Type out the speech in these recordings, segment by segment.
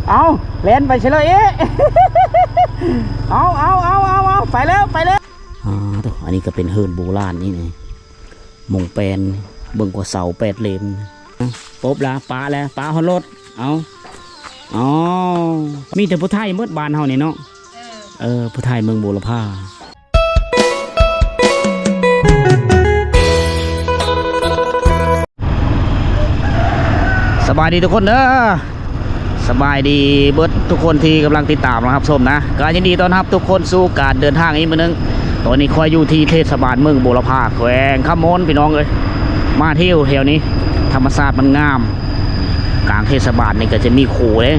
ເອົາ ແລ່ນໄປໃສລະເອະ ເອົາ ເອົາ ເອົາ ເອົາ ເອົາ ໄປແລ້ວ ໄປແລ້ວ. ອ່າ ໂທ້ ອັນນີ້ກໍເປັນເຮືອນໂບລານນີ້ ນີ້ ມຸງແປນ ເບິ່ງກວ່າເສົາແປດເຫຼັ້ມ. ປົບລະ ປະລະ ປະຮອດລົດ. ເອົາ ອໍ ມີແຕ່ຜູ້ໄທໝົດບ້ານເຮົານີ້ເນາະ. ເອີ ເອີ ຜູ້ໄທເມືອງບົວລະພາ. ສະບາຍດີທຸກຄົນເດີ ສະບາຍດີເບິດທຸກຄົນທີ່ກຳລັງຕິດຕາມ ແລະ ຮັບຊົມນະ. ກໍຍິນດີຕ້ອນຮັບທຸກຄົນສູ່ການເດີນທາງອີກມື້ໜຶ່ງ. ຕອນນີ້ຂ້ອຍຢູ່ທີ່ເທດສະບານເມືອງບົວລະພາ ແຂວງຄຳມ່ວນ ພີ່ນ້ອງເອີຍ. ມາທ່ຽວແຖວນີ້ ທຳມະຊາດມັນງາມ. ກາງເທດສະບານນີ້ກໍຈະມີໂຂເດ້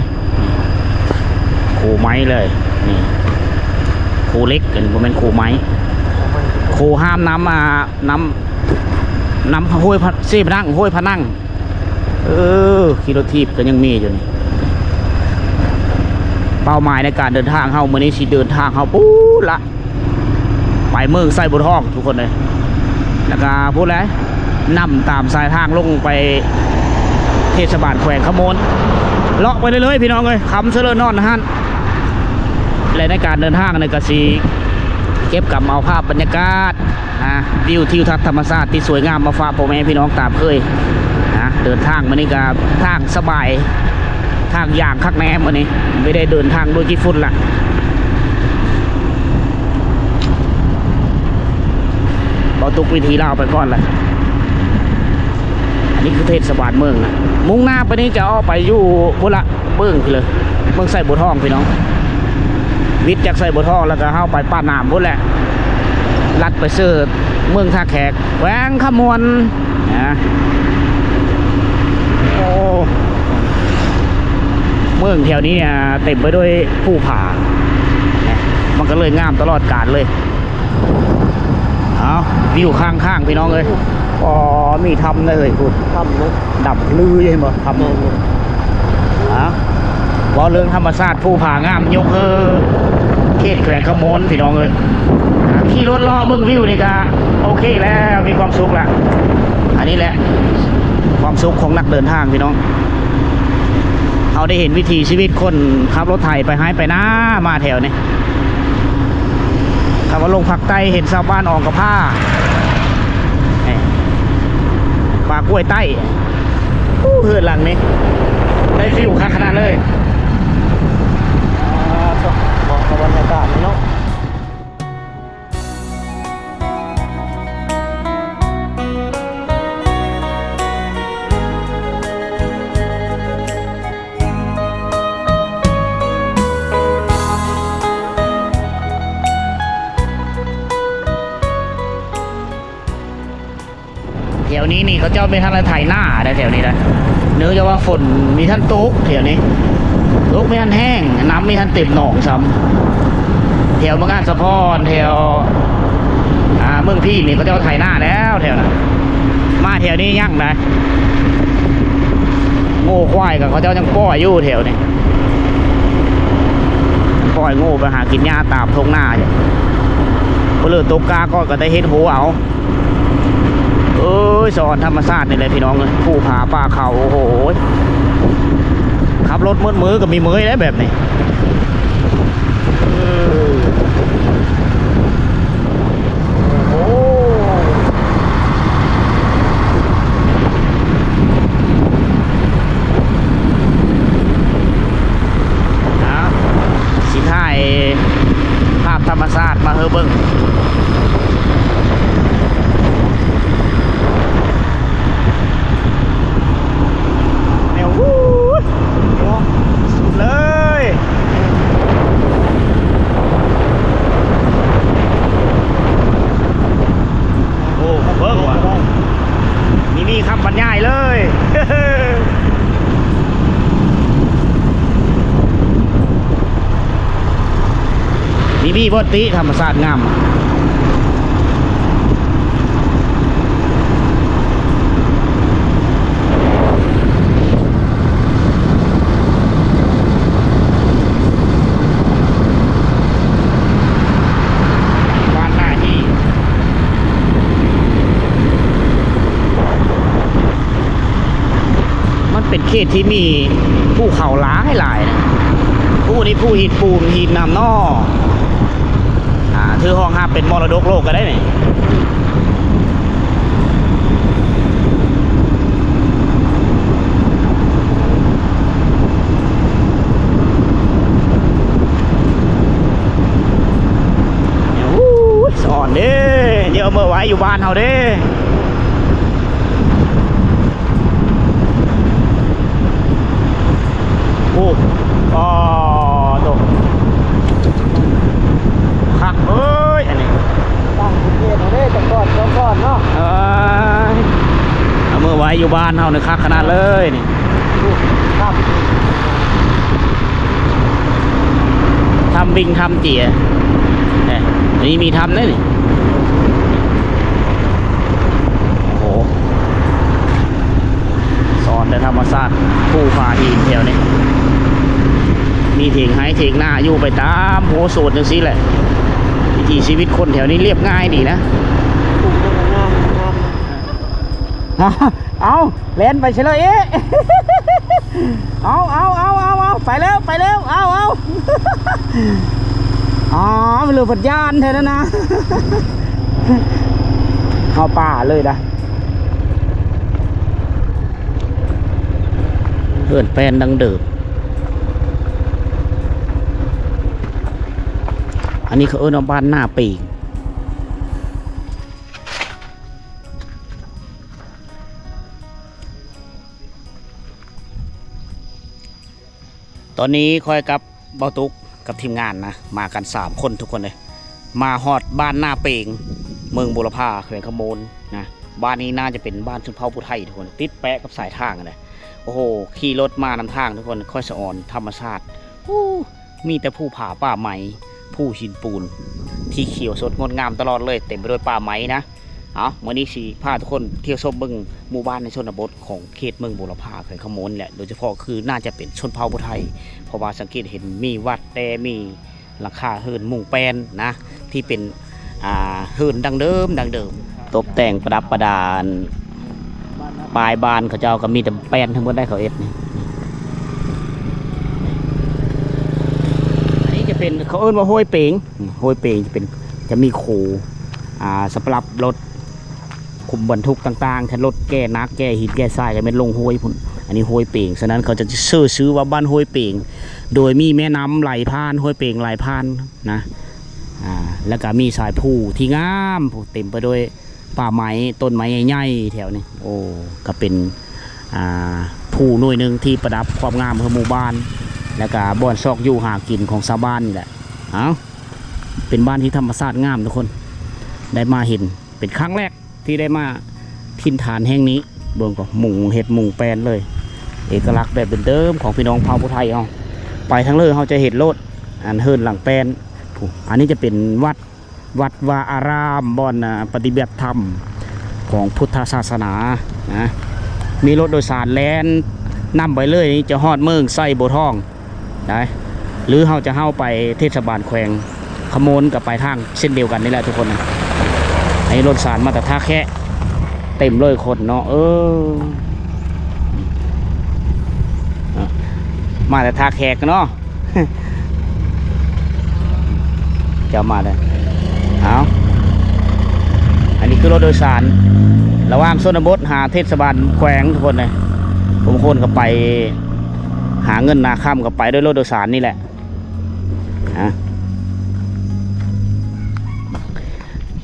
ໂຂໄມ້ເລີຍ ນີ້ ໂຂເຫຼັກ ອັນນີ້ບໍ່ແມ່ນໂຂໄມ້ ໂຂຫ້າມນ້ຳ ອ່າ ນ້ຳ ນ້ຳຫ້ວຍພະ ເຊພະນັງ ຫ້ວຍພະນັງ. ເອີ ຂີ່ລົດຖີບກໍຍັງມີຢູ່ນີ້. ເປົ້າໝາຍໃນການເດີນທາງເຮົາມື້ນີ້ ຊິເດີນທາງເຮົາພຸ້ນລະ ໄປເມືອງໄຊບົວທອງທຸກຄົນເອີຍ. ແລ້ວກະພຸ້ນແຫຼະ ນຳຕາມສາຍທາງລົງໄປເທດສະບານແຂວງຄຳມ່ວນ ເລາະໄປເລື້ອຍໆ ພີ່ນ້ອງເອີຍ ຄຳສະເລີນອນຫັ້ນ. ແລະ ໃນການເດີນທາງນີ້ກະຊິເກັບກຳເອົາພາບບັນຍາກາດ ອ່າ ວິວທິວທັດທຳມະຊາດທີ່ສວຍງາມມາຝາກພໍ່ແມ່ພີ່ນ້ອງຕາມເຄີຍນະ. ເດີນທາງມື້ນີ້ກໍທາງສະບາຍ ທາງຢ່າງຄັກແນ່ມື້ນີ້ ບໍ່ໄດ້ເດີນທາງດ້ວຍຂີ້ຝຸ່ນລະ. ບໍ່ຕົກວິທີລາວໄປກ່ອນລະ. ອັນນີ້ຄືເທດສະບານເມືອງນະ ມຸ່ງໜ້າໄປນີ້ຈະອອກໄປຢູ່ພຸ້ນລະ. ເບິ່ງພີ້ເລີຍ ເມືອງໄຊບົວທອງພີ່ນ້ອງ. ວິດຈາກໄຊບົວທອງແລ້ວກໍເຮົາໄປປາກນ້ຳພຸ້ນແຫຼະ ລັດໄປເສີເມືອງທ່າແຂກ ແຂວງຄຳມ່ວນນະ. ໂອ້ ເມືອງແຖວນີ້ ອ່າ ເຕັມໄປດ້ວຍພູຜານະ ມັນກໍເລີຍງາມຕະຫຼອດການເລີຍ. ເອົາ ວິວຂ້າງໆ ພີ່ນ້ອງເອີຍ. ອໍ ມີຖ້ຳເລີຍພຸ້ນ ຖ້ຳເນາະ ດຳລືຢູ່ ເຫັນບໍ່ ຖ້ຳ. ແມ່ນຢູ່. ເອົາ ເວົ້າເລື່ອງທຳມະຊາດ ພູຜາງາມ ຍົກໃຫ້ເຂດແຂວງຄຳມ່ວນ ພີ່ນ້ອງເອີຍ. ຂີ່ລົດເລາະເບິ່ງວິວນີ້ກະໂອເຄແລ້ວ ມີຄວາມສຸກລະ. ອັນນີ້ແຫຼະຄວາມສຸກຂອງນັກເດີນທາງ ພີ່ນ້ອງ. ເຮົາໄດ້ເຫັນວິຖີຊີວິດຄົນຂັບລົດໄຖໄປໄຮ່ໄປນາ ມາແຖວນີ້. ຖ້າວ່າລົງພາກໃຕ້ເຫັນຊາວບ້ານອອງກະພ້າ ເອີ ປ່າກ້ວຍໃຕ້. ໂອ້ ເຮືອນຫຼັງນີ້ໄດ້ຟີວຄັກຂະໜາດເລີຍ. ອ່າ ເໝາະກັບບັນຍາກາດນີ້ເນາະ. ແຖວນີ້ນີ້ເຂົາເຈົ້າບໍ່ທັນໄຖນາໄດ໋ ແຖວນີ້ນະ. ເນື່ອງຈາກວ່າຝົນບໍ່ທັນຕົກແຖວນີ້ ຕົກບໍ່ທັນແຮງ ນ້ຳບໍ່ທັນເຕັມໜອງຊ້ຳ. ແຖວເມືອງອາດສະພອນ ແຖວ ອ່າ ເມືອງພີນນີ້ເຂົາເຈົ້າໄຖນາແລ້ວແຖວນັ້ນ. ມາແຖວນີ້ຍັງໄດ໋ ງົວຄວາຍກໍເຂົາເຈົ້າຍັງປ່ອຍຢູ່ແຖວນີ້ ປ່ອຍງົວໄປຫາກິນຫຍ້າຕາມທົ່ງນາຢູ່. ເພິ່ນເລີຕົກກາກ່ອນກໍໄດ້ເຮັດໂຮເອົາ. ເອີຍ ສະອອນທຳມະຊາດນີ້ແຫຼະພີ່ນ້ອງເອີຍ ພູຜາປ່າເຂົາ. ໂອ້ໂຫ ຂັບລົດໝົດມື້ກໍມີເມື່ອຍໄດ໋ແບບນີ້. ເອີ ໂອ້ ເອົາ ຊິຖ່າຍພາບທຳມະຊາດມາໃຫ້ເບິ່ງ. ແນວ ໂອ້ຍ ສຸດເລີຍ. ໂອ້ ເບິ່ງວ່າ ມີ ມີຄຳບັນຍາຍເລີຍ. ມີ ມີບໍ່ຕິ ທຳມະຊາດງາມ. ບ້ານໜ້າຮີ ມັນເປັນເຂດທີ່ມີພູເຂົາຫຼາຍໆ ນະ. ນີ້ພູຫີນປູນຫີນນຳເນາະ ອ່າ ຖືຮອງຮັບເປັນມໍລະດົກໂລກກໍໄດ້ນີ້. ໂອ້ຍ ສະອອນເດ້ ດຽວເມືອໄວ້ຢູ່ບ້ານເຮົາເດ້. ໂອ້ ອໍ ໂຕ ຄັກເອີຍ ອັນນີ້ ຕັ້ງເຂດເຮົາເດ້ ຈັກກ້ອນສອງກ້ອນເນາະ ເອີຍ ເອົາເມືອໄວ້ຢູ່ບ້ານເຮົານີ້ ຄັກຂະໜາດເລີຍນີ້ ຖ້ຳ ຖ້ຳບິງ ຖ້ຳເຈຍ ເອີ ອັນນີ້ມີຖ້ຳເດ້ນີ້. ໂອ້ໂຫ ສອນແຕ່ທຳມະຊາດ ພູຜາຫີນແຖວນີ້ ມີຖຽງໄຮ່ຖຽງນາ ຢູ່ໄປຕາມຫົວສວນຈັ່ງຊີ້ແຫຼະ. ວິຖີຊີວິດຄົນແຖວນີ້ລຽບງ່າຍດີນະ. ເອົ້າ ແລ່ນໄປໃສເລີຍເອະ ເອົາ ເອົາ ເອົາ ເອົາ ເອົາ ໄປແລ້ວ ໄປແລ້ວ ເອົາ ເອົາ ອ້າວ ເຫຼືອພັດຍານແທ້ນັ້ນນະ ເຂົ້າປ່າເລີຍນະ ເຮືອນແປ້ນດັ້ງເດີມ. ອັນນີ້ເຂົາເອີ້ນວ່າບ້ານນາເປງ. ຕອນນີ້ຂ້ອຍກັບເບົາຕຸກກັບທີມງານນະ ມາກັນສາມຄົນທຸກຄົນເລີຍ ມາຮອດບ້ານນາເປງ ເມືອງບົວລະພາ ແຂວງຄຳມ່ວນນະ. ບ້ານນີ້ໜ້າຈະເປັນບ້ານຊົນເຜົ່າຜູ້ໄທທຸກຄົນ ຕິດແປະກັບສາຍທາງຫັ້ນແຫຼະ. ໂອ້ໂຫ ຂີ່ລົດມານຳທາງທຸກຄົນ ຄ່ອຍສະອອນທຳມະຊາດ ໂອ້ ມີແຕ່ພູຜາປ່າໄມ້ ພູຫີນປູນທີ່ຂຽວສົດງົດງາມຕະຫຼອດເລີຍ ເຕັມໄປດ້ວຍປ່າໄມ້ນະ. ເອົາ ມື້ນີ້ຊິພາທຸກຄົນທ່ຽວຊົມເບິ່ງໝູ່ບ້ານໃນຊົນນະບົດຂອງເຂດເມືອງບົວລະພາ ແຂວງຄຳມ່ວນແຫຼະ ໂດຍສະເພາະຄືໜ້າຈະເປັນຊົນເຜົ່າຜູ້ໄທ ເພາະວ່າສັງເກດເຫັນມີວັດແຕ່ມີຫຼັງຄາເຮືອນມຸງແປ້ນນະ ທີ່ເປັນ ອ່າ ເຮືອນດັ້ງເດີມ ດັ້ງເດີມ ຕົບແຕ່ງປະດັບປະດາ ປາຍບານເຂົາເຈົ້າກໍມີແຕ່ແປ້ນທັງໝົດໄດ໋ ເຂົາເຮັດນີ້. ອັນນີ້ຈະເປັນ ເຂົາເອີ້ນວ່າຫ້ວຍເປງ ຫ້ວຍເປງຈະເປັນ ຈະມີໂຄ ອ່າ ສຳລັບລົດ ຄຸມບັນທຸກຕ່າງໆ ຄັນລົດແກ່ໜັກ ແກ່ຫີນ ແກ່ຊາຍ ກໍແມ່ນລົງຫ້ວຍພຸ້ນ. ອັນນີ້ຫ້ວຍເປງ ສະນັ້ນເຂົາຈະຊື່ຊື່ວ່າບ້ານຫ້ວຍເປງ ໂດຍມີແມ່ນ້ຳໄຫຼຜ່ານ ຫ້ວຍເປງໄຫຼຜ່ານນະ. ອ່າ ແລ້ວກໍມີສາຍພູທີ່ງາມ ເຕັມໄປດ້ວຍປ່າໄມ້ ຕົ້ນໄມ້ໃຫຍ່ໆ ແຖວນີ້. ໂອ້ ກໍເປັນ ອ່າ ພູໜ່ວຍໜຶ່ງທີ່ປະດັບຄວາມງາມໃຫ້ໝູ່ບ້ານ ແລ້ວກໍບ່ອນຊອກຢູ່ຫາກິນຂອງຊາວບ້ານນີ້ແຫຼະ. ເອົ້າ ເປັນບ້ານທີ່ທຳມະຊາດງາມທຸກຄົນ ໄດ້ມາເຫັນເປັນຄັ້ງແລກ ທີ່ໄດ້ມາຖິ່ນຖານແຫ່ງນີ້. ເບິ່ງກໍມຸງເຮັດມຸງແປ້ນເລີຍ ເອກະລັກແບບເດີມໆຂອງພີ່ນ້ອງເຜົ່າຜູ້ໄທເຮົາ. ໄປທາງເລີເຮົາຈະເຫັນໂລດ ອັນເຮືອນຫຼັງແປ້ນ. ອັນນີ້ຈະເປັນວັດ ວັດວາອາຣາມ ບ່ອນ ອາ ປະຕິບັດທຳຂອງພຸດທະສາສະໜານະ. ມີລົດໂດຍສານແລ່ນນຳໄປເລີຍ ຈະຮອດເມືອງໄຊບົວທອງ ໄດ້ ຫຼືເຮົາຈະເຮົາໄປເທດສະບານແຂວງຄຳມ່ວນ ກໍໄປທາງເຊັ່ນດຽວກັນນີ້ແຫຼະທຸກຄົນ. ອັນນີ້ລົດສານມາແຕ່ທ່າແຂກ ເຕັມເລີຍຄົນເນາະ. ເອີ ມາແຕ່ທ່າແຂກເນາະ ເຈົ້າມາແລ້ວ. ເອົາ ອັນນີ້ຄືລົດໂດຍສານ ລະຫວ່າງຊົນນະບົດຫາເທດສະບານແຂວງທຸກຄົນເລີຍ. ບາງຄົນກໍໄປ ຫາເງິນຫາຄຳກໍໄປດ້ວຍລົດໂດຍສານນີ້ແຫຼະ.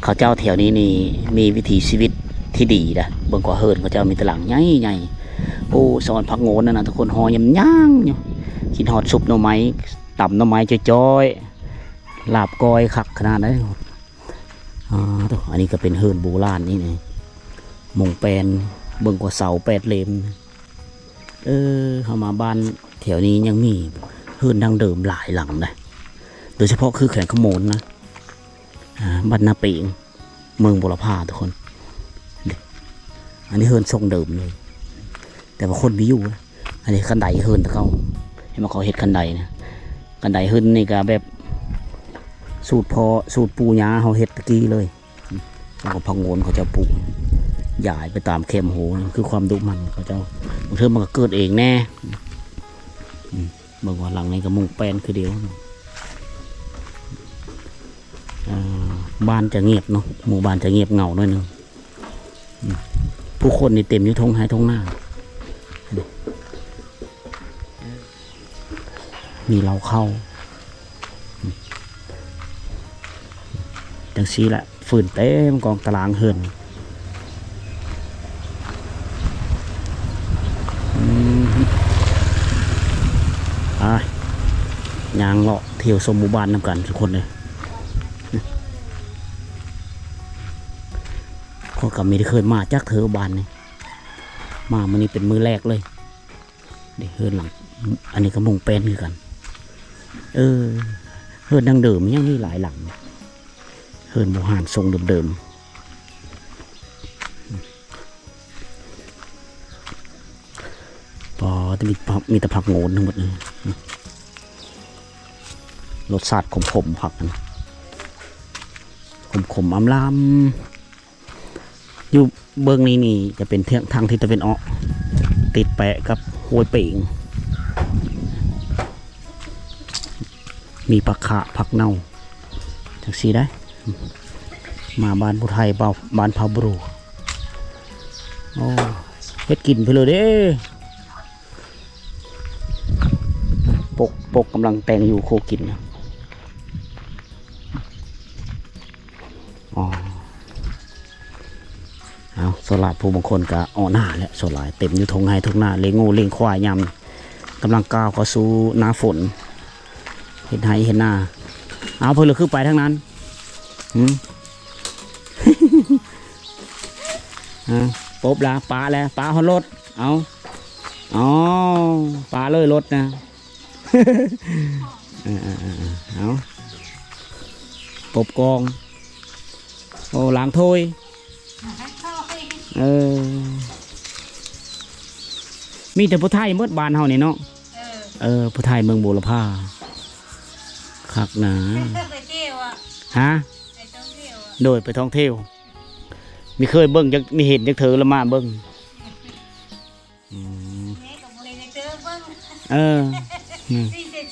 ເຂົາເຈົ້າແຖວນີ້ນີ້ມີວິຖີຊີວິດທີ່ດີນະ. ເບິ່ງກວ່າເຮືອນເຂົາເຈົ້າມີແຕ່ຫຼັງໃຫຍ່ໆ. ໂອ້ ສະອອນຜັກໂງນນັ້ນນະທຸກຄົນ ຫໍ່ຍັງໆຢູ່. ກິນຮອດຊຸບໜໍ່ໄມ້ ຕຳໜໍ່ໄມ້ຈ້ອຍໆ ລາບກ້ອຍ ຄັກຂະໜາດໃດ. ອ່າ ໂທ້ ອັນນີ້ກໍເປັນເຮືອນໂບລານນີ້ ມຸງແປ້ນ. ເບິ່ງກວ່າເສົາແປດເຫຼັ້ມ. ເອີ ເຮົາມາບ້ານແຖວນີ້ຍັງມີເຮືອນດັ້ງເດີມຫຼາຍຫຼັງເດ້ ໂດຍສະເພາະຄືແຂວງຄຳມ່ວນນະ. ອ່າ ບ້ານນາເປງ ເມືອງບົວລະພາທຸກຄົນ. ອັນນີ້ເຮືອນຊົງເດີມເລີຍ ແຕ່ວ່າຄົນມີຢູ່ນະ. ອັນນີ້ຄັນໄດເຮືອນແຕ່ເກົ່າ ເຫັນບໍ່ ເຂົາເຮັດຄັນໄດນະ. ຄັນໄດເຮືອນນີ້ກໍແບບສູດພໍ່ ສູດປູ່ຍ່າເຮົາເຮັດແຕ່ກີ້ເລີຍ. ແລ້ວກໍຜັກໂງນເຂົາເຈົ້າປູກ ຢາຍໄປຕາມແຄມໂຮ ຄືຄວາມດຸໝັ່ນເຂົາເຈົ້າ. ບາງເທື່ອມັນກໍເກີດເອງແດ່. ອືມ ເບິ່ງວ່າຫຼັງນີ້ກໍມຸງແປ້ນຄືດຽວ. ເອີ ບ້ານຈະງຽບເນາະ, ໝູ່ບ້ານຈະງຽບເຫງົາໜ້ອຍໜຶ່ງ. ອືມ ຜູ້ຄົນນີ້ເຕັມຢູ່ທົ່ງໄຮ່ທົ່ງນາ. ນີ້ ມີເລົ້າເຂົ້າ. ຈັ່ງຊີ້ແຫຼະ ຟືນເຕັມກອງຕາລາງເຮືອນ. ອືມ ໄປ ຍ່າງເລາະທ່ຽວຊົມໝູ່ບ້ານນຳກັນທຸກຄົນເອີຍ. ຂ້ອຍກໍບໍ່ໄດ້ເຄີຍມາຈັກເທື່ອບ້ານນີ້, ມາມື້ນີ້ເປັນມື້ແລກເລີຍ. ເດ້ ເຮືອນຫຼັງ ອັນນີ້ກໍມຸງແປ້ນຄືກັນ. ເອີ ເຮືອນດັ້ງເດີມຍັງມີຫຼາຍຫຼັງ, ເຮືອນບູຮານຊົງເດີມໆ. ປາ ມີ ມີແຕ່ຜັກໂງນທັງໝົດເລີຍ. ລົດຊາດຂົມໆ ຜັກນັ້ນ ຂົມໆ ອຳລຳ. ຢູ່ເບື້ອງນີ້ນີ້ຈະເປັນທາງ ທາງທິດຕາເວັນອອກ ຕິດແປະກັບຫ້ວຍເປງ. ມີຜັກຂາ ຜັກເນົ່າ ຈັ່ງຊີ້ໄດ໋. ມາບ້ານຜູ້ໄທ ບ້ານ ບ້ານເຜົ່າບຣູ. ໂອ້ ເຮັດກິນໄປເລີຍເດ້. ປົກ ປົກກຳລັງແຕ່ງຢູ່ໂຄກິນ. ອໍ ເອົາ ສ່ວນຫຼາຍຜູ້ບາງຄົນກໍອອກໜ້າແຫຼະ, ສ່ວນຫຼາຍເຕັມຢູ່ທົ່ງໄຮ່ທົ່ງນາ, ລ້ຽງງົວລ້ຽງຄວາຍຍາມນີ້ ກຳລັງກ້າວເຂົ້າສູ່ໜ້າຝົນ ເຮັດໄຮ່ເຮັດນາ. ເອົາ ເພິ່ນລະຄືໄປທາງນັ້ນ ຫື ເອົາ ປົບລະ ປະແລະ ປະຮອດລົດ. ເອົາ ອໍ ປະເລີຍລົດນະ. ເອີໆໆໆ ເອົາ ປົບກອງ. ໂອ້ ລ້າງຖ້ວຍ. ເອີ ມີແຕ່ຜູ້ໄທໝົດບ້ານເຮົານີ້ເນາະ. ເອີ ເອີ ຜູ້ໄທເມືອງບົວລະພາ ຄັກນະ. ເຈົ້າເຄີຍໄປທ່ຽວບໍ່? ຮະ? ໄປທ່ອງທ່ຽວບໍ່? ໂດຍ ໄປທ່ອງທ່ຽວ. ມີເຄີຍເບິ່ງຈັກ ມີເຫັນຈັກເທື່ອລະມາເບິ່ງ. ອືມ ແມ່ກໍບໍ່ເຫັນເດີເບິ່ງ. ເອີ ອືມ ໄດ້ຍິນແຕ່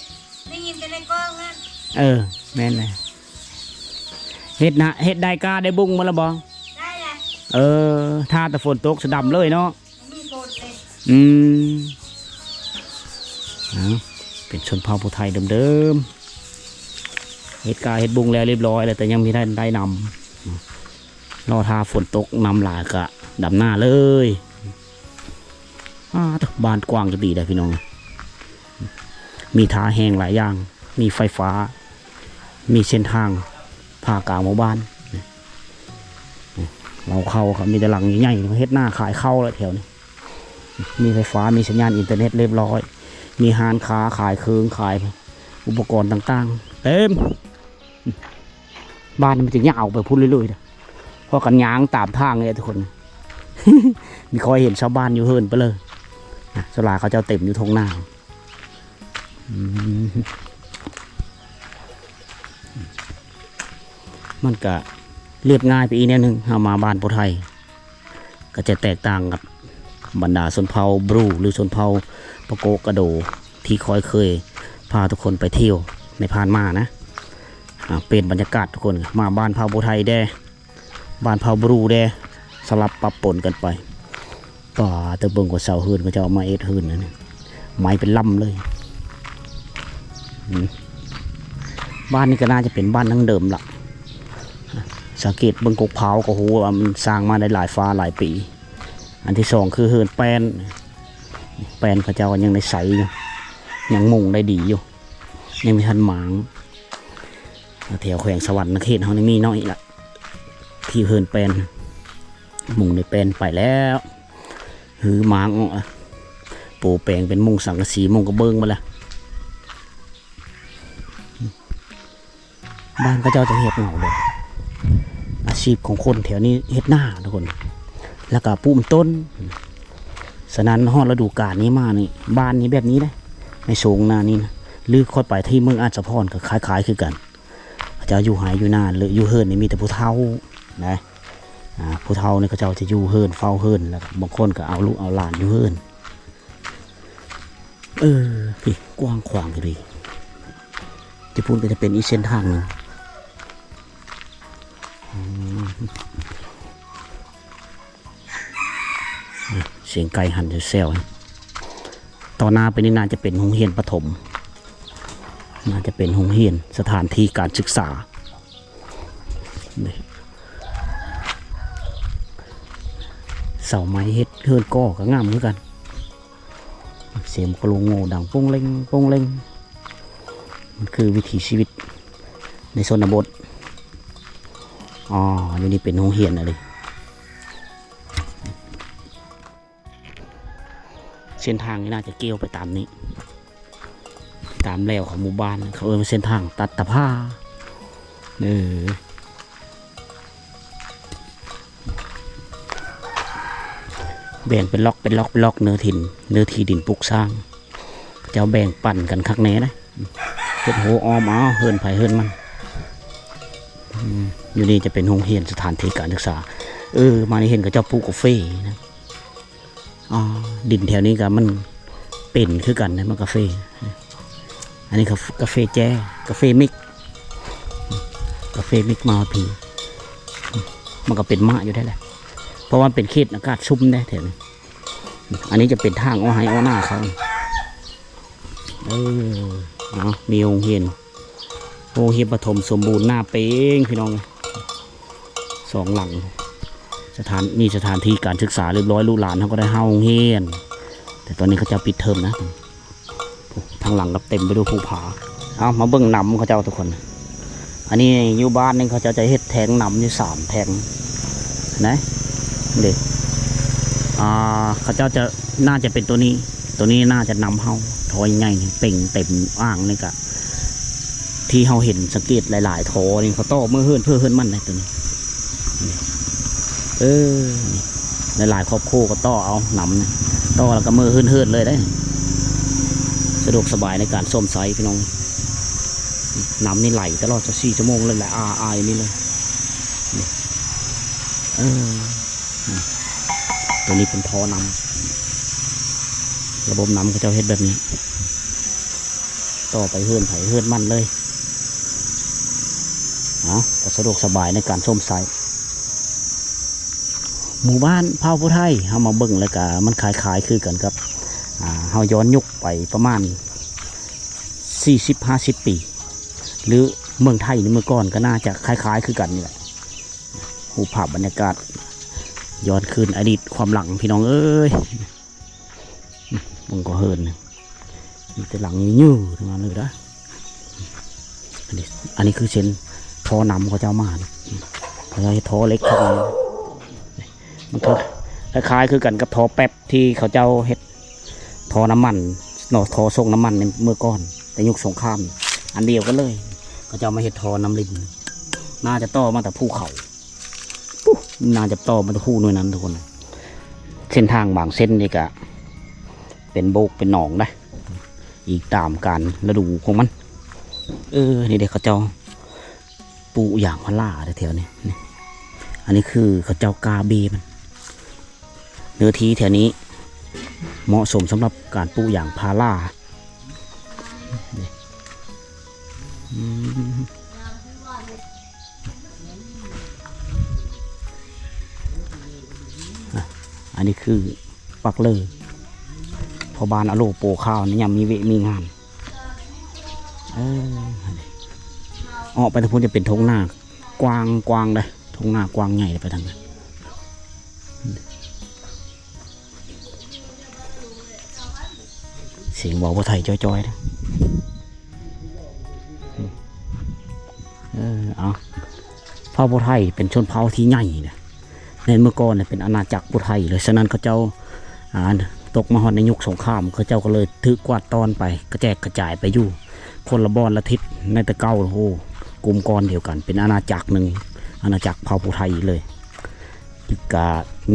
ໄດ້ຍິນແຕ່ໃນກ້ອງນັ້ນ. ເອີ ແມ່ນແຫຼະ. ເຮັດນະ ເຮັດໄດ້ກ້າໄດ້ບຸ້ງໝົດລະບໍ່? ໄດ້ລະ. ເອີ ຖ້າແຕ່ຝົນຕົກສະດຳເລີຍເນາະ. ບໍ່ມີຝົນເລີຍ. ອືມ ເອົາ ເປັນຊົນເຜົ່າຜູ້ໄທເດີມໆ ເຮັດກ້າເຮັດບຸ້ງແລ້ວຮຽບຮ້ອຍແລ້ວ ແຕ່ຍັງມີໄດ້ ໄດ້ນຳ. ລໍຖ້າຝົນຕົກ ນ້ຳຫຼາຍກະດຳນາເລີຍ. ອ້າ ໂທ້ ບ້ານກວ້າງຈະດີໄດ໋ພີ່ນ້ອງ, ມີທ່າແຮງຫຼາຍຢ່າງ, ມີໄຟຟ້າ, ມີເສັ້ນທາງຜ່າກາງໝູ່ບ້ານ. ເລົ້າເຂົ້າ ເຂົາມີແຕ່ຫຼັງໃຫຍ່ໆ ເຮັດນາຂາຍເຂົ້າແຫຼະແຖວນີ້. ມີໄຟຟ້າ, ມີສັນຍານອິນເຕີເນັດຮຽບຮ້ອຍ, ມີຮ້ານຄ້າຂາຍເຄື່ອງຂາຍອຸປະກອນຕ່າງໆ ເຕັມ. ບ້ານມັນຈະຍາວໄປພຸ້ນເລື້ອຍໆ ເດີ ເພາະກັນຍ່າງຕາມທາງນີ້ແຫຼະທຸກຄົນ. ມີຄ່ອຍເຫັນຊາວບ້ານຢູ່ເຮືອນໄປເລີຍນະ, ສ່ວນຫຼາຍເຂົາເຈົ້າເຕັມຢູ່ທົ່ງນາ. ອືມ ມັນກະລຽບງ່າຍໄປອີກແນວໜຶ່ງ. ເຮົາມາບ້ານຜູ້ໄທ ກໍຈະແຕກຕ່າງກັບບັນດາຊົນເຜົ່າບຣູ ຫຼື ຊົນເຜົ່າປະໂກະກະໂດ ທີ່ຂ້ອຍເຄີຍພາທຸກຄົນໄປທ່ຽວໃນຜ່ານມານະ. ອ່າ ປ່ຽນບັນຍາກາດທຸກຄົນ, ມາບ້ານເຜົ່າຜູ້ໄທແດ່ ບ້ານເຜົ່າບຣູແດ່ ສະຫຼັບປັບປົນກັນໄປ. ປາ ແຕ່ເບິ່ງກວ່າເສົາເຮືອນເຂົາເຈົ້າເອົາມາເຮັດເຮືອນນັ້ນ ໄມ້ເປັນລຳເລີຍ. ອືມ ບ້ານນີ້ກໍໜ້າຈະເປັນບ້ານດັ້ງເດີມລະ. ສັງເກດເບິ່ງກົກພ້າວກໍຮູ້ວ່າມັນສ້າງມາໄດ້ຫຼາຍຟ້າຫຼາຍປີ. ອັນທີສອງຄືເຮືອນແປ້ນ, ແປ້ນເຂົາເຈົ້າກໍຍັງໄດ້ໃຊ້ຢູ່, ຍັງມຸງໄດ້ດີຢູ່, ຍັງບໍ່ທັນໝາງ. ແຖວແຂວງສະຫວັນນະເຂດເຮົານີ້ມີນ້ອຍລະ ທີ່ເຮືອນແປ້ນ, ມຸງດ້ວຍແປ້ນໄປແລ້ວ. ຮື້ໝາງອອກ ໂປແປງເປັນມຸງສັງກະສີ ມຸງກະເບື້ອງໝົດລະ. ບ້ານເຂົາເຈົ້າຈະເຮັດເຫງົາເດ້. ອາຊີບຂອງຄົນແຖວນີ້ເຮັດນາທຸກຄົນ, ແລ້ວກະປູກມັນຕົ້ນ. ສະນັ້ນຮອດລະດູການນີ້ມານີ້ ບ້ານນີ້ແບບນີ້ເດ້, ໃນໂຊນໜ້ານີ້ນະ. ຫຼືຂ້ອຍໄປທີ່ເມືອງອາດສະພອນກໍຄ້າຍໆຄືກັນ. ເຂົາເຈົ້າຢູ່ໄຮ່ຢູ່ນາ ຫຼືຢູ່ເຮືອນນີ້ມີແຕ່ຜູ້ເຖົ້ານະ. ອ່າ ຜູ້ເຖົ້ານີ້ເຂົາເຈົ້າຈະຢູ່ເຮືອນ ເຝົ້າເຮືອນ, ແລ້ວບາງຄົນກໍເອົາລູກເອົາຫຼານຢູ່ເຮືອນ. ເອີ ພີ້ກວ້າງຂວາງອີ່ຫຼີ. ທີ່ພຸ້ນກໍຈະເປັນອີກເສັ້ນທາງໜຶ່ງ. ອືມ ສຽງໄກ່ຫັນແຊວໆ. ຕໍ່ໜ້າໄປນີ້ໜ້າຈະເປັນໂຮງຮຽນປະຖົມ ໜ້າຈະເປັນໂຮງຮຽນ ສະຖານທີ່ການສຶກສາ. ນີ້ ເສົາໄມ້ເຮັດເຮືອນກໍ່ກໍງາມຄືກັນ. ສຽງໂກໂລໂງດັງໂປ່ງເລັງໂປ່ງເລັງ. ມັນຄືວິຖີຊີວິດໃນຊົນນະບົດ. ອໍ ຢູ່ນີ້ເປັນໂຮງຮຽນອະໄລ. ເສັ້ນທາງນີ້ໜ້າຈະກ່ຽວໄປຕາມນີ້ ຕາມແລວຂອງໝູ່ບ້ານ ເຂົາເອີ້ນວ່າເສັ້ນທາງຕັດຕະພາ. ເອີ ແບ່ງເປັນລັອກ ເປັນລັອກ ເປັນລັອກ ເນື້ອຖິ່ນ ເນື້ອທີ່ດິນປຸກສ້າງ ເຂົາເຈົ້າແບ່ງປັນກັນຄັກແນ່ນະ. ເຮັດຮົ້ວອ້ອມ ອ້າວ ເຮືອນໃຜເຮືອນມັນ. ອືມ ຢູ່ນີ້ຈະເປັນໂຮງຮຽນ ສະຖານທີ່ການສຶກສາ. ເອີ ມານີ້ເຫັນເຂົາເຈົ້າປູກກາເຟນະ. ອໍ ດິນແຖວນີ້ກໍມັນເປັນຄືກັນນະ ມັນກາເຟ. ອັນນີ້ກາ ກາເຟແຈ້ ກາເຟມິກ ກາເຟມິກມາພີ້. ມັນກໍເປັນມາຢູ່ໄດ້ແຫຼະ ເພາະວ່າມັນເປັນເຂດອາກາດຊຸ່ມເດ້ແຖວນີ້. ອັນນີ້ຈະເປັນທາງອອກໄຮ່ອອກນາເຂົາ. ເອີ ເອົາ ມີໂຮງຮຽນ ໂຮງຮຽນປະຖົມສົມບູນນາເປງ ພີ່ນ້ອງເອີຍ ສອງຫຼັງ. ສະຖານ ມີສະຖານທີ່ການສຶກສາຮຽບຮ້ອຍ ລູກຫຼານເຮົາກໍໄດ້ເຂົ້າໂຮງຮຽນ. ແຕ່ຕອນນີ້ເຂົາເຈົ້າປິດເທີມນະ. ທາງຫຼັງກໍເຕັມໄປດ້ວຍພູຜາ. ເອົາ ມາເບິ່ງນຳເຂົາເຈົ້າທຸກຄົນ. ອັນນີ້ຢູ່ບ້ານນີ້ເຂົາເຈົ້າຈະເຮັດແທ້ງນຳຢູ່ສາມແທ້ງນະ ເດ້. ອ່າ ເຂົາເຈົ້າຈະ ໜ້າຈະເປັນໂຕນີ້ ໂຕນີ້ໜ້າຈະນຳເຮົາ ທໍ່ໃຫຍ່ໆ ເປັ່ງເຕັມອ່າງນີ້ກະ ທີ່ເຮົາເຫັນສັງເກດຫຼາຍໆ ທໍ່ນີ້ເຂົາຕໍ່ເມືອເຮືອນເພື່ອເຮືອນມັນເດ້ໂຕນີ້. ເອີ ນີ້ ຫຼາຍໆຄອບຄົວກໍຕໍ່ເອົານຳນີ້ ຕໍ່ແລ້ວກໍເມືອເຮືອນເລີຍເດ້. ສະດວກສະບາຍໃນການຊົມໃຊ້ພີ່ນ້ອງ. ນຳນີ້ໄຫຼຕະຫຼອດຊາວສີ່ຊົ່ວໂມງເລີຍແຫຼະ ອາ ອາຢູ່ນີ້ເລີຍ. ນີ້ ເອີ ນີ້ ໂຕນີ້ເປັນທໍ່ນຳ ລະບົບນຳເຂົາເຈົ້າເຮັດແບບນີ້ ຕໍ່ໄປເຮືອນໃຜເຮືອນມັນເລີຍ. ເອົາ ກໍສະດວກສະບາຍໃນການຊົມໃຊ້. ໝູ່ບ້ານເຜົ່າຜູ້ໄທ ເຮົາມາເບິ່ງແລ້ວກະມັນຄ້າຍໆຄືກັນກັບ ອ່າ ເຮົາຍ້ອນຍຸກໄປປະມານສີ່ສິບຫ້າສິບປີ ຫຼື ເມືອງໄທໃນເມື່ອກ່ອນກໍໜ້າຈະຄ້າຍໆຄືກັນນີ້ແຫຼະ. ຮູບພາບບັນຍາກາດ ຍ້ອນຄືນອະດີດຄວາມຫຼັງ ພີ່ນ້ອງເອີຍ. ເບິ່ງກໍເຮືອນ ມີແຕ່ຫຼັງຍືດໆທັງນັ້ນເລີຍນະ. ອັນນີ້ ອັນນີ້ຄືເສັ້ນທໍ່ນຳເຂົາເຈົ້າມານະ ເຂົາເຈົ້າເຮັດທໍ່ເຫຼັກເຂົ້າມາ. ມັນຄື ຄ້າຍໆຄືກັນກັບທໍ່ແປັບທີ່ເຂົາເຈົ້າເຮັດທໍ່ນ້ຳມັນເນາະ ທໍ່ສົ່ງນ້ຳມັນໃນເມື່ອກ່ອນ ແຕ່ຍຸກສົງຄາມ ອັນດຽວກັນເລີຍ. ເຂົາເຈົ້າມາເຮັດທໍ່ນ້ຳລິນ ໜ້າຈະຕໍ່ມາແຕ່ພູເຂົາ. ປູ້ ໜ້າຈະຕໍ່ມາແຕ່ພູໜ່ວຍນັ້ນທຸກຄົນ. ເສັ້ນທາງບາງເສັ້ນນີ້ກະເປັນໂບກເປັນໜອງໄດ໋ ອີງຕາມການລະດູຂອງມັນ. ເອີ ນີ້ເດ້ ເຂົາເຈົ້າປູກຢາງພາລາແຖວໆນີ້. ນີ້ ອັນນີ້ຄືເຂົາເຈົ້າກ້າເບມັນ. ເນື້ອທີ່ແຖວນີ້ເໝາະສົມສຳລັບການປູກຢາງພາລາ. ນີ້ ອືມ ອ່ະ ອັນນີ້ຄືປັກເລີ ພໍ່ບ້ານອາໂລໂປຂາວໃນຍາມມີວຽກມີງານ. ເອີ ອອກໄປທາງພຸ້ນຈະເປັນທົ່ງນາກວ້າງໆເດ້ ທົ່ງນາກວ້າງໃຫຍ່ໄປທາງນັ້ນ. ສຽງເວົ້າຜູ້ໄທຈ່ອຍໆເດ້. ເອີ ເອົາ ເຜົ່າຜູ້ໄທເປັນຊົນເຜົ່າທີ່ໃຫຍ່ນະ ໃນເມື່ອກ່ອນນະເປັນອານາຈັກຜູ້ໄທເລີຍ. ສະນັ້ນເຂົາເຈົ້າ ອ່າ ຕົກມາຮອດໃນຍຸກສົງຄາມ ເຂົາເຈົ້າກໍເລີຍຖືກກວາດຕ້ອນໄປ ກະແຈກກະຈາຍໄປຢູ່ຄົນລະບ່ອນລະທິດ. ໃນແຕ່ເກົ່າ ໂອ້ ກຸ່ມກ້ອນດຽວກັນ ເປັນອານາຈັກໜຶ່ງ ອານາຈັກເຜົ່າຜູ້ໄທເລີຍ. ກະ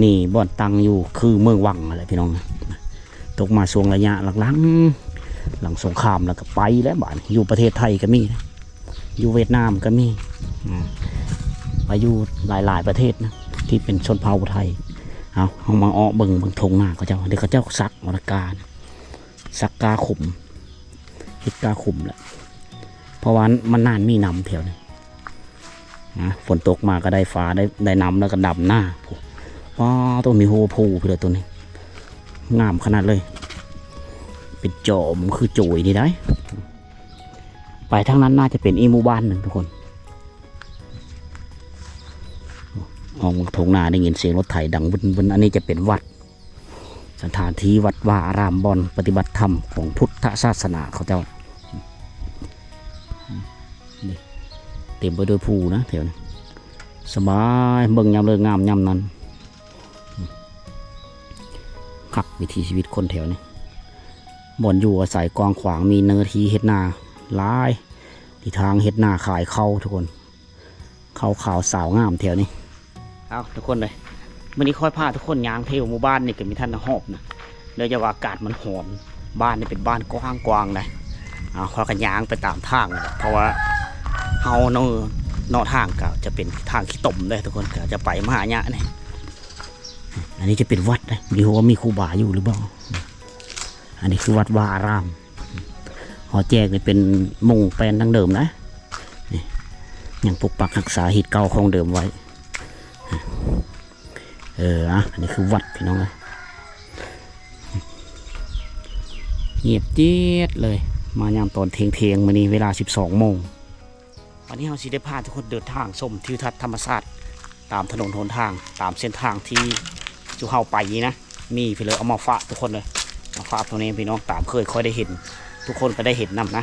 ນີ້ບ່ອນຕັ້ງຢູ່ຄືເມືອງວັງຫັ້ນແຫຼະພີ່ນ້ອງ. ຕົກມາຊ່ວງໄລຍະຫຼັງໆ ຫຼັງສົງຄາມແລ້ວກໍໄປແລ້ວບາດນີ້. ຢູ່ປະເທດໄທກໍມີ ຢູ່ຫວຽດນາມກໍມີ ອາ ໄປຢູ່ຫຼາຍໆປະເທດນະ ທີ່ເປັນຊົນເຜົ່າໄທ. ເອົາ ເຮົາມາເອາະເບິ່ງ ເບິ່ງທົ່ງນາເຂົາເຈົ້າ ເດ ເຂົາເຈົ້າສັກມະລະການະ. ສັກກາຂຸມ ເຮັດກາຂຸມແຫຼະ ເພາະວ່າມັນນານມີນ້ຳແຖວນີ້ນະ. ຝົນຕົກມາກໍໄດ້ຟ້າ ໄດ້ ໄດ້ນ້ຳ ແລ້ວກໍດຳນາ. ໂອ້ ວ້າ ໂຕ ມີຫົວພູພຸ້ນລະ ໂຕນີ້ ງາມຂະໜາດເລີຍ ເປັນຈອມຄືໂຈຍນີ້ໄດ໋. ໄປທາງນັ້ນໜ້າຈະເປັນອີກໝູ່ບ້ານໜຶ່ງທຸກຄົນ. ອອກມາທົ່ງນາໄດ້ຍິນສຽງລົດໄຖດັງວຶນໆ. ອັນນີ້ຈະເປັນວັດ ສະຖານທີ່ວັດວາອາຣາມ ບ່ອນປະຕິບັດທຳຂອງພຸດທະສາສະໜາເຂົາເຈົ້າ. ນີ້ ເຕັມໄປດ້ວຍພູນະແຖວນີ້ ສະບາຍ ເບິ່ງຍາມເລີກງາມຍາມນັ້ນ. ຄັກ ວິຖີຊີວິດຄົນແຖວນີ້ ບ່ອນຢູ່ອາໄສກວ້າງຂວາງ ມີເນື້ອທີ່ເຮັດນາຫຼາຍ ທີ່ທາງເຮັດນາຂາຍເຂົ້າທຸກຄົນ. ເຂົ້າຂາວສາວງາມແຖວນີ້. ເອົາ ທຸກຄົນເອີຍ ມື້ນີ້ຂ້ອຍພາທຸກຄົນຍ່າງເທວໝູ່ບ້ານນີ້ກໍມີທັນຮອບນະ ເນື່ອງຈາກວ່າອາກາດມັນຮ້ອນ ບ້ານນີ້ເປັນບ້ານກວ້າງໆໄດ໋. ເອົາ ຂ້ອຍກໍຍ່າງໄປຕາມທາງ ເພາະວ່າເຮົາເນາະ ເນາະທາງກໍຈະເປັນທາງຂີ້ຕົມເດ້ທຸກຄົນ ກໍຈະໄປມາຫາຍະນີ້. ອັນນີ້ຈະເປັນວັດນະ ບໍ່ຮູ້ວ່າມີຄູບາຢູ່ຫຼືບໍ່. ອັນນີ້ຄືວັດວາອາຣາມ ຫໍແຈກນີ້ເປັນມຸງແປ້ນດັ້ງເດີມນະ ນີ້ ຍັງປົກປັກຮັກສາຮີດເກົ່າຂອງເດີມໄວ້. ເອີ ອະ ອັນນີ້ຄືວັດພີ່ນ້ອງເອີຍ ງຽບຈຽດເລີຍ ມາຍາມຕອນທ່ຽງໆ ມື້ນີ້ເວລາສິບສອງໂມງ. ວັນນີ້ເຮົາຊິໄດ້ພາທຸກຄົນເດີນທາງຊົມທິວທັດທຳມະຊາດ ຕາມຖະໜົນຫົນທາງ ຕາມເສັ້ນທາງທີ່ຈຸເຮົາໄປນີ້ນະ ມີພີ່ເລີຍ ເອົາມາຝາກທຸກຄົນເລີຍ ມາຝາກພໍ່ແມ່ພີ່ນ້ອງ ຕາມເຄີຍຄ່ອຍໄດ້ເຫັນ ທຸກຄົນກໍໄດ້ເຫັນນຳນະ.